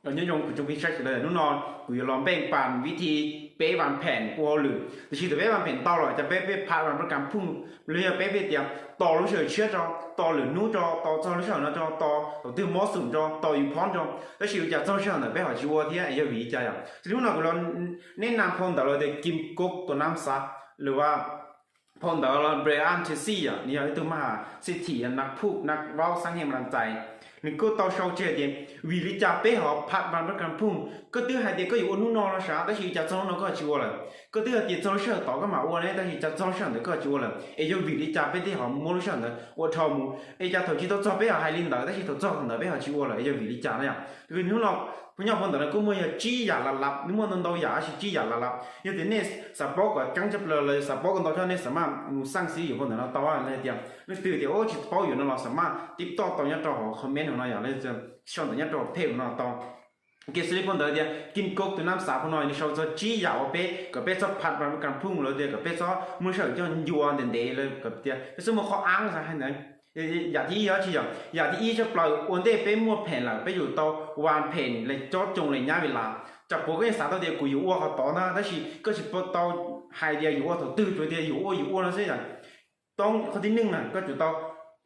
Nyob zoo kuv tsoom phooj ywg sawv daws, hnub no kuv yuav los npeej pas vib thi peb vas phem ua hauj lwm. Tiam sis thaum peb vas phem tau lawm, cas peb pheej phaj vas pab kas phooj, los yog peb pheej tias tos lub sij hawm tshiab tso, tos lwm hnub tso, tos txog lub sij hawm no tso, tos thaum twg mob xum tso, tos yus phob tso, tab sis ua cas txog sij hawm ntawd peb ho tsis ua thiab es yog vim li cas yom? Ces hnub no kuv los neb na phau ntawv los tias Kim Kok tus nam xav, lawv phau ntawv los Brian Tracy yom, nws yog ib tug maj has xib thim nas phuj nas vaub xab heej mas tais, nws kuj tau sau tseg tias vim li cas peb ho phaj vas pab kas phooj. Koj twb hais tias koj yuav ua hnub no los sav, tab sis cas txog hnub no koj ho tsis ua lawm? Koj twb hais tias txog lub sij hawm tod koj mam ua ne, tab sis cas txog lub sij hawm ntawd koj ho tsis ua lawm? Es yog vim li cas peb thiaj ho muab lub sij hawm ntawd ua dhau mus? Es cas thaum tsis tau txog peb ho hais li ntawd, tab sis thaum txog ntawd peb ho tsis ua lawm, es yog vim li cas na yom? Hnub no kuv nyob phau ntawv no kuj muaj yog tsib yam lav lav, nws muaj ntau ntau yam, tab sis tsib yam lav lav. Yog tias nej xav paub kom ceeb tshaj plaws los xav paub kom ntau tshaj, nej xam maj mus xaj xwb yuav phau ntawv no tau. Los tias leej twg tias tsis paub yuav no los xam maj tib toj tau nyob rau hauv comment no yom, sau ntawv nyob rau page no tau. Kev xws li phau ntawv tias Kim Kok tus nam xav phau no nws sau txog tsib yam uas peb, kom peb txhob phaj vas pab kas phooj, los tias kom peb txhob muaj lub sij hawm coj ncua ntev ntev, los kom tias peb txhob muaj qhov av xav hais ntawd. Yam thib ib yog tsis yog, yam thib ib tshaj plaws ua ntej peb muaj phem lawm peb yuav tau vas phem lawm cob tsoo lawm nyab vi las. Tsam puas koj yeej xav tau tias kuv yuav ua qhov tod ntag, tab sis koj tsis tau hais tias yuav ua thaum twg, tsuas tias yuav ua yuav ua no xwb yom. Toob qhov thib neej na koj tsum tau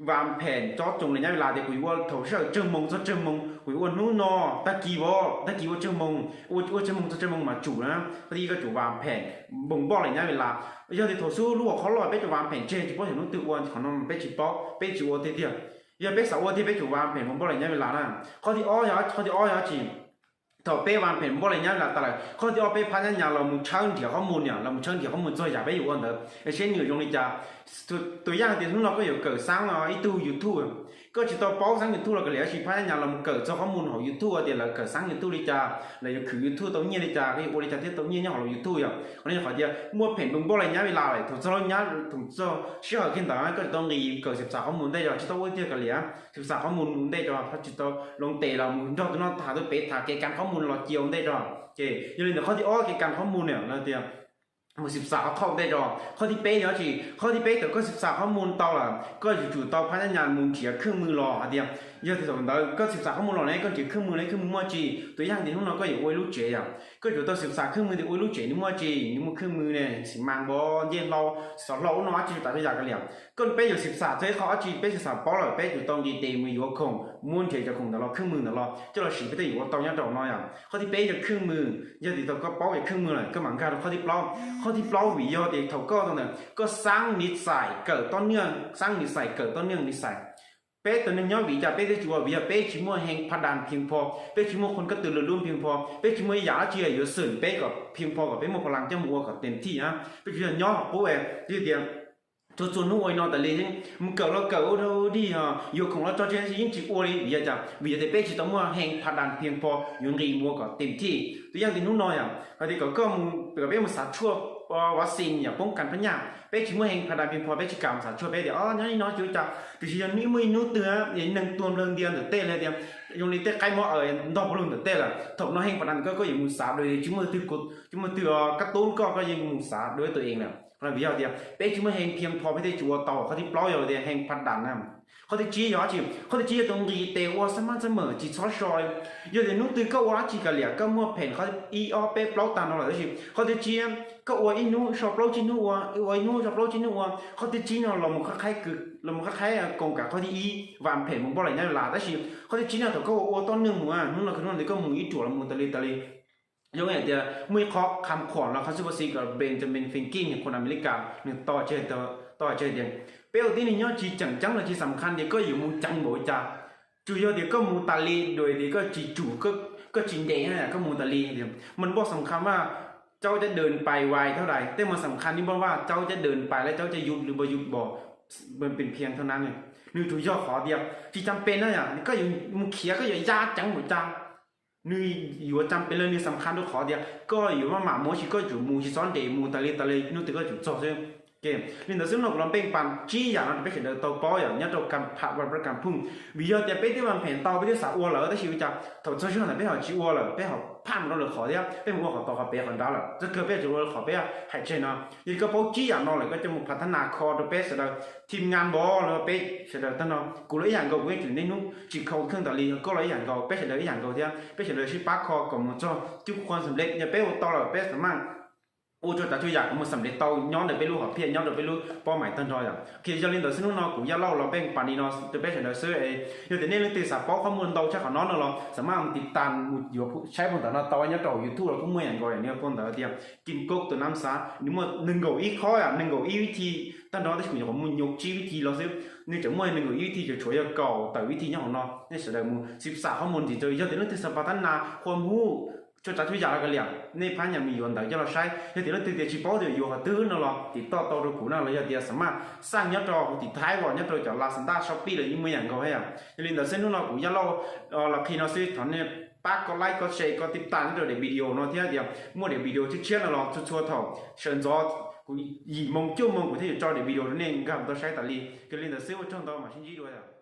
vas phem cob tsoo lawm nyab vi las tias kuv yuav ua thaum sij hawm tsawg moos txog tsawg moos, kuv yuav ua hnub no, tag kis, tag kis ua tsawg moos, ua tsawg moos txog tsawg moos mas tsum na. Qhov thib ib koj tsum vas phem npoo npoj lawm nyab vi las. Yog tias thaum xub lub hauv qhov loj peb tsum vas phem tseg tsis paub xyov hnub twg ua, qhov no peb tsis paub, peb tsis ua tiag tiag. Yog peb xav ua tiag peb tsum vas phem npoo npoj lawm nyab vi las na. Qhov thib ob yog, qhov thib ob yog tsis, thaum peb vas phem npoj lawm nyab vi las tas lawm, qhov thib ob peb phaj nyab nyas los mus tshawb nrhiav qhob mus niam, los mus tshawb nrhiav qhob mus txog yam peb yuav ua ntawd, seb nws yuav zoo li cas. Tus yaj tias hnub no koj yuav kawm xaab ib tug YouTube, koj tsis tau paub xaab YouTube los kav liam, tab sis phaj nyab nyas los mus kawm txog qhob mus hauv YouTube tias lawv kawm xaab YouTube li cas, lawv yuav khwv YouTube tau nyiaj li cas, koj yuav ua li cas thiaj tau nyiaj nyob hauv YouTube yom. Qhov no yog qhov tias muaj phem npoo npoj lawm nyab vi las lawm, thaum txog lub nyab thaum txog sij hawm kiag ntawd koj tsis tau nqis kawm xim xam qhob mus ntej, yog tsis tau ua tiag kav liam, xim xam qhob mus ntej tso, tsis tau loo tes los mus nrog tus no tham, tus pem tham, kev kas qhob mus los cia ua ntej tso. Ces yog li ntawd qhov thib ob kev kas qhob mus niam los tias mus xim xam qhob ntej tso. Qhov thib peb yog tsis, qhov thib peb thaum koj xim xam qhob mus tau lawm koj yuav tsum tau phaj nyab nyas mus nrhiav khwj mws los hais tias, yog tias thaum ntawd koj xim xam qhob mus los ne koj nrhiav khwj mws ne, khwj mws muaj tsi? Tus yaj tias hnub no koj yuav ua ib lub tsev yom, koj yuav tau xim xam khwj mws tias ua ib lub tsev nws muaj tsi, nws muaj khwj mws ne, xi mas npov, ncej hlau, xov hlau, ub no dab tsi, tas txhua yam kav liam. Koj peb yuav xim xam txog ib qho dab tsi peb xim xam paub lawm peb yuav tau nqis tes mus yuav khoom, muab nrhiav cov khoom ntawd los, khwj mws ntawd los coj los siv peb thiaj yuav ua tau nyob rau no yom. Qhov thib peb yog khwj mws, yog tias thaum koj paub yog khwj mws lawm koj mam nkag rau qhov thib plaub. Qhov thib plaub vim yog tias thaum koj tau ntawd koj xaab nis xais kawm tob niaj, xaab nis xais kawm tob niaj nis xais. Peb tus neeg nyob vim li cas peb thiaj tsis ua? Vim yog peb tsis muaj hee phaj das phiaj pho, peb tsis muaj qhov kab tw lus lub phiaj pho, peb tsis muaj ib yam dab tsi yuav xwm peb kom phiaj pho kom peb muaj pha las coj mus ua kom tes thij na. Peb tsuas yog nyob qub, yog tias txhua txhua hnub ua li no tas li, mus kawm los kawm ua dog dig, yuav khoom los tso tseg, yeej tsis ua li. Vim yog cas? Vim yog tias peb tsis tau muaj hee phaj das phiaj pho yuav nqis mus ua kom tes thij. Tus yaj tias hnub no yom, hais tias kom koj mus, kom peb mus xav tshuaj vaccine yom, poob kas phab nyaj, peb tsis muaj hee phaj das phiaj pho, peb tsis kam mus xav tshuaj, peb tias o nyob li no tsis ua cas. Tiam sis yog muaj ib hnub twg neeg tuag nplawg ntia ntawm tej li tias zoo li tej qaib mob aws ntog pov lug ntawm tej lawm, thaum no hee phaj das koj, koj yuav mus xav dua, tsis muaj twg, tsis muaj twg kab tub koj, koj yeej mus xav dua tus ees lawm. Qhov no vim yog tias peb tsis muaj hee phiaj pho peb thiaj tsis ua tau. Qhov thib plaub yog tias hee phaj das na. Qhov thib tsib yog dab tsi? Qhov thib tsib yog tus nqis tes ua xab mab xab mem tsis txhob so. Yog tias hnub twg koj ua dab tsi kav liam, koj muaj phem qhov ib ob peb plaub tag no lawm, tab sis qhov thib tsib koj ua ib hnub so plaub tsib hnub ua, ua ib hnub so plaub tsib hnub ua. Qhov thib tsib no los mus qhab qhaib, los mus qhab qhaib koos kav qhov thib ib, vas phem mus npoj lawm nyab vi las. Tab sis qhov thib tsib no thaum koj ua ua toj neeg mus, hnub no kws hnub no koj mus ib ruam los mus tas li tas li. Zoo hais tias muaj ib qho kham khuam los qhov xwb pab xi kom Benjamin Franklin, qhua Amelikas, nws tau tseg, tau tseg tias peb ua tib neeg nyob tsis tseem ceeb los tsis xam khas tias koj yuav mus ceev npaum li cas. Tsuas yog tias koj mus tas li, dua tias koj tsis tsum, koj tsis ntes, koj mus tas li tias mas npoj xam khas mas cauj caj dws pais vais thauj dais, tej mas xam khas li npoj vaj cauj caj dws pais lawm cauj caj yub lwm npoj yub npos pes phiaj thauj nab. Nws tsuas yog qhov tias tsis cam pes na yom, koj yuav mus khiav koj yuav ya ceev npaum cas, nws yuav cam pes los nws xam khas rau qhov tias koj yuav maj mam mus, tab sis koj tsum mus tsis txhob ntes, mus tas li tas li hnub twg koj tsum txog xwb. Li ntawd xwb no kuv los npeej pas tsib yam no rau peb sawv daws tau paub yom, nyob rau kam pham vaj pab kam phooj. Vim yog tias peb twb vam phem ntau peb twb xav ua lawm tab sis ua cas thaum txog sij hawm ntawd peb ho tsis ua lawm, peb ho phaj mus rau lwm qhov thiab peb mus ua qhov tod qhov pem qhov nrad lawm. Txog kawg peb tsis ua qhov peb hais tseg no. Yog li koj paub tsib yam no lawm koj coj mus phav thab nas kho rau peb sawv daws, thim ngan npov los peb sawv daws tag no. Kuv los ib yam nkaus, kuv yeej tseem niaj hnub tsis kho kheej tas li, koj los ib yam nkaus, peb sawv daws ib yam nkaus thiab peb sawv daws sib pab kho kom mus txog cub qhua xam lej. Yog peb ua tau lawm peb xam maj ua tsuas tsav tsuas yam kom mus xam lej tau nyob ntawm peb lub hom phiaj, nyob rau peb lub pob maim tag nrho yom. Yog li ntawd xwb hnub no kuv Yaj Lauj los npeej pas li no rau peb sawv daws xwb. Yog tias nej leej twg xav paub qhov muaj ntau tshaj qhov no no los xam maj mus tiv tas mus yuav saib puag ntawm no tau, nyob rau YouTube los kuj muaj yam nkaus, nws puag ntawd tias Kim Cốc tus nắm xá, nws muaj nees nkaum ib qhov, nees nkaum ib vib thi tag nrho, tab sis kuv nyuam qhuav mus nyuj tsib vib thi los xwb. Nws tseem muaj nees nkaum ib vib thi, tsuas yog kaum tawm vib thi nyob hauv no. Nej sawv daws mus sib xam qhov muaj ntsis rau, yog tias leej twg xav phav thab nas, qhua muag, tsuas tsav tsuas yam los kav liam, nej phab nyas mus yuav ntawd coj los saib. Yog tias leej twg tias tsis paub tias yuav qhov twg no los tiv toj tau rau kuv na, los yog tias xam maj xaj nyob rau hauv tim Thaib los nyob rau cov Lazada, Shopee los yeej muaj yam nkaus thiab yom. Yog li ntawd xwb hnub no kuv Yaj Lauj los qhia no xwb, thov nej pab koj like, koj share, koj tiv tas nyob rau daim video no thiab tias muaj daim video tshiab tshiab no los txhua txhua thaum sawv ntxov kuv yim moo cuaj moo kuv thiaj yuav tso daim video rau nej nkag mus tau saib tas li. Yog li ntawd xwb ua tsaug ntau, mam sib ntsib dua yom.